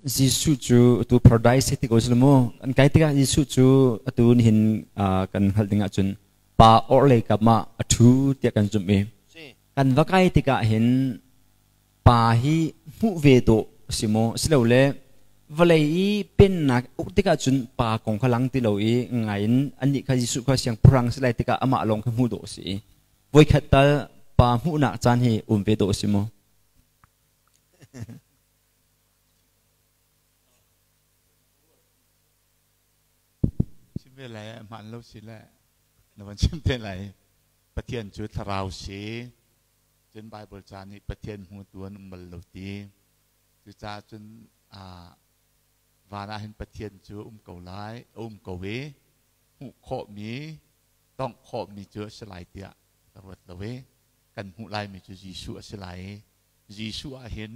Jesuh cu atu paradise ti ko sila mu. An kai tikah Jesuh cu atu nihin kan hngalh ding ahcun pa orhlei kap ah a ṭhu tiah kan zumh i kan va kai tikah hin pa hi hmuh ve dawh a si maw silole vawlei i pennak uk tikah cun pa kong kha lang ti lo i ngai in annih kha Jesuh kha siangpahrang si lai tikah amah lawng kha hmuh dawh a si i voikhat tal pa hmuhnak caan hi um ve dawh a si maw? Chim ve lai hmaan lo si le na van chim te lai. Pathian cu thlarau si. Cun Bible ca nih Pathian hmutu an um bal lo ti. Cucaah cun van ah hin Pathian cu um ko lai, a um ko i hmuh khawhmi, tongh khawhmi cu a si lai tiah ka ruat lo i kan hmuh laimi cu Jesuh a si lai i Jesuh ah hin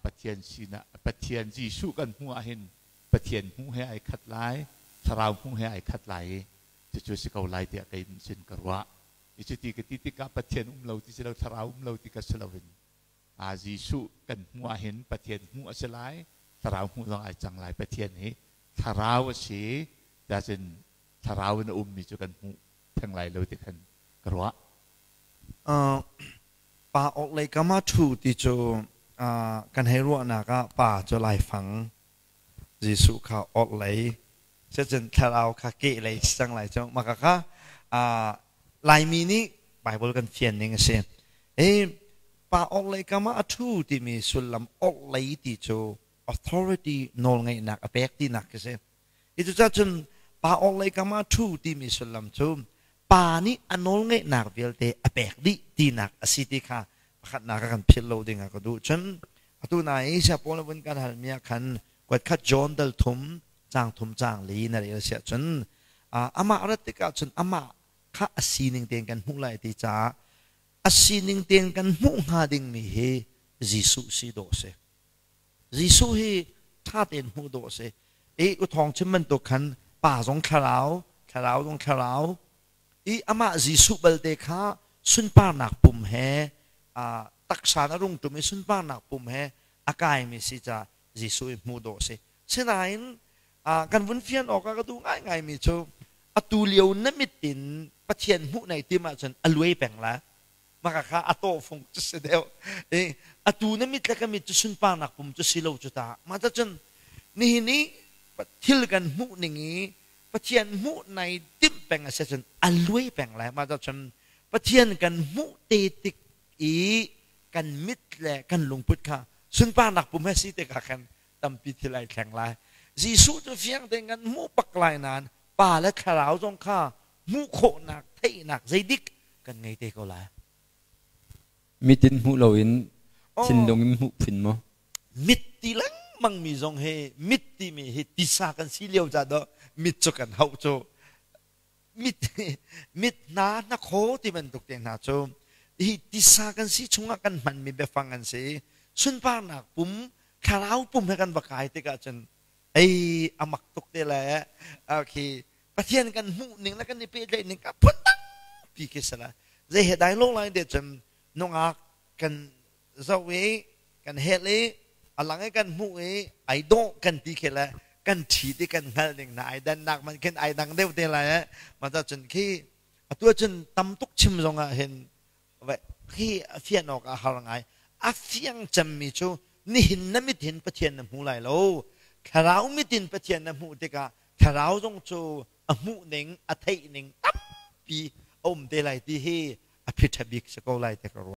Pathian sinah Pathian Jesuh kan hmuh ah hin Pathian hmuh he ai khat lai, Thlarau hmuh he ai khat lai i cucu si ko lai tiah kei sin ka ruah. I cuti ka ti tikah Pathian um lo ti si lo, Thlarau um lo ti ka si loin Jesuh kan hmuh ah hin Pathian hmuh a si lai, Thlarau hmuh zong ai cang lai. Pathian hi Thlarau a si, cun Thlarau in a ummi cu kan hmuh theng lai lo ti khan ka ruah. Pa awk lei kam ah ṭhu ti cu kan hei ruahnak ah pa cu laifang, Jesuh kha orhlei, cucun thlarau kha kehlei si cang lai cu. Mah kha Laimi nih Baibal kan fian ning a si. Pa orhlei kam ah a ṭhu timi sullam orhlei ti cu authority nawlngeihnak a pek tinak khi si. Hi cucaah cun pa orhlei kam ah ṭhu timi sullam cu pa nih a nawlngeihnak vialte a pek dih tinak a si ti kha pakhatnak ah kan philh lo ding ah ka duh. Cun atu nai i Siapawl na vun kan halmi ah khan kuatkhat John dal thum caang thum caang li na rel a si ahcun amah rat tikah cun amah kha a sining tein kan hmuh lai ti caah a sining tein kan hmuh hnga dingmi hi Jesuh si dawh a si. Jesuh hi ṭha tein hmuh dawh a si. I u thawng chim bantuk khan pa zong thlarau, thlarau zong thlarau. I amah Jesuh balte kha sunparnak pum he taksa na rung ṭum i sunparnak pum he a kaimi si ca Jesuh i hmuh dawh a si. Sinain kan vun fian awk ah ka duh ngaingaimi cu atu lio na mit in Pathian hmuh nai tim ahcun a luai peng lai. Maka kha a tawhfung cu si deuh. I atu na mit le ka mit cu sunparnak pum cu si lo cu ta. Mah cun nihin i thil kan hmuh ning i Pathian hmuh nai timh peng a si cun a luai peng lai. Mah cun Pathian kan hmuh te tik i kan mit le kan lungput kha sunparnak pum he si tikah khan tampi thil ai thleng lai. Jesuh cu fiang tein kan hmuh bak lai nain Pa le Thlarau zong kha hmuh khawhnak theihnak zeidik kan ngei te ko lai. Mit in hmuh loin thinlung in hmuh phun maw? Mit ti lengmang mi zong hi mit timi hi tisa kan si lio ca dawh mit cu kan hauh cu mit mit hna hnakhaw ti bantuk te hna cu hi tisa kan si chungah kan hmanmi biafang an si. Sunparnak pum thlarau pum he kan va kai tikah cun ei a mak tuk te le khi Pathian kan hmuh ning le kan i pehtlaih ning ka phun dang pi khi si la zei he dai lo lai de cun nungak kan zoh i kan hel i a lang i kan hmuh i ai dawh kan ti khi le kan ṭhi ti kan hngalh ning na ai dannak man khin ai dang deuh te lai eh ma ta cun khi atu cun tam tuk chim zong ah hin khi a fian awk a har ngai a fiang cemmi cu nihin na mit hin Pathian na hmu lai lo thlarau mit in Pathian na hmuh tikah thlarau zong cu a hmuh ning a theih ning tampi a um te lai ti hi a phiṭha bik si ko lai ti ka ruah.